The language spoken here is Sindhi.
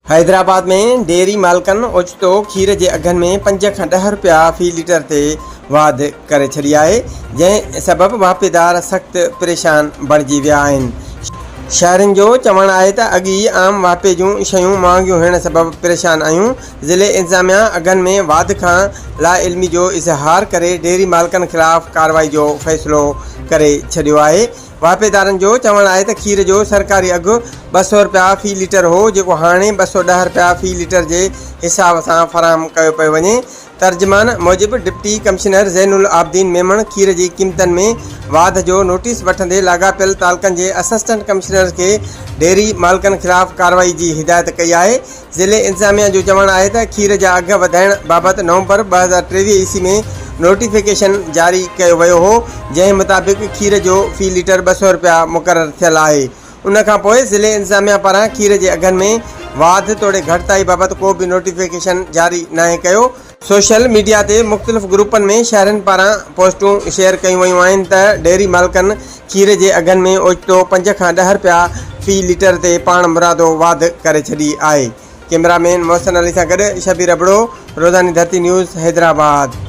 حيدرآباد ۾ ڊيري مالڪن اوچتو کير جي اگهن ۾ پنج کان ڏهه رپيا في ليٽر تي واڌ ڪري ڇڏي آهي، جنهن سبب واهپيدار سخت پريشان بڻجي ويا آهن. شهرين جو چوڻ آهي ته اڳ ئي عام واهپي جون شيون مهانگيون هئڻ سبب پريشان آهيون، ضلعي انتظاميا اگهن ۾ واڌ کان لاعلمي جو اظهار ڪري ڊيري مالڪن خلاف ڪارروائي جو فيصلو ڪري ڇڏيو آهي. واهپيدارن جو چوڻ آهي ته کير جو سرڪاري اگهه 200 رپيا في ليٽر هو جيڪو هاڻي 210 رپيا في ليٽر جي حساب سان فراهم ڪيو پيو وڃي. ترجمان موجب ڊپٽي ڪمشنر زين العابدين ميمڻ کير جي قيمتن ۾ واڌ جو نوٽيس وٺندي لاڳاپيل تعلقن جي اسسٽنٽ ڪمشنرز کي ڊيري مالڪن خلاف ڪارروائي جي هدايت ڪئي آهي. ضلعي انتظاميا جو چوڻ آهي ته کير جا اگهه وڌائڻ بابت نومبر 2023 عيسوي ۾ نوٽيفڪيشن جاري ڪيو ويو هو، جنهن مطابق کير جو في ليٽر 200 رپيا مقرر ٿيل آهي. ان کانپوء ضلعي انتظاميا پاران کير جي اگهن ۾ واڌ توڙي گهٽتائي بابت ڪو به نوٽيفڪيشن جاري ناهي ڪيو. سوشل ميڊيا تي مختلف گروپن ۾ شهرين پاران پوسٽون شيئر ڪيون ويون آهن ته ڊيري مالڪن کير جي اگهن ۾ اوچتو پنج کان ڏهه رپيا في ليٽر تي پاڻ مرادو واڌ ڪري ڇڏي آهي. ڪئميرا مين محسن علي سان گڏ شبير ابڙو، روزاني ڌرتي نيوز، حيدرآباد.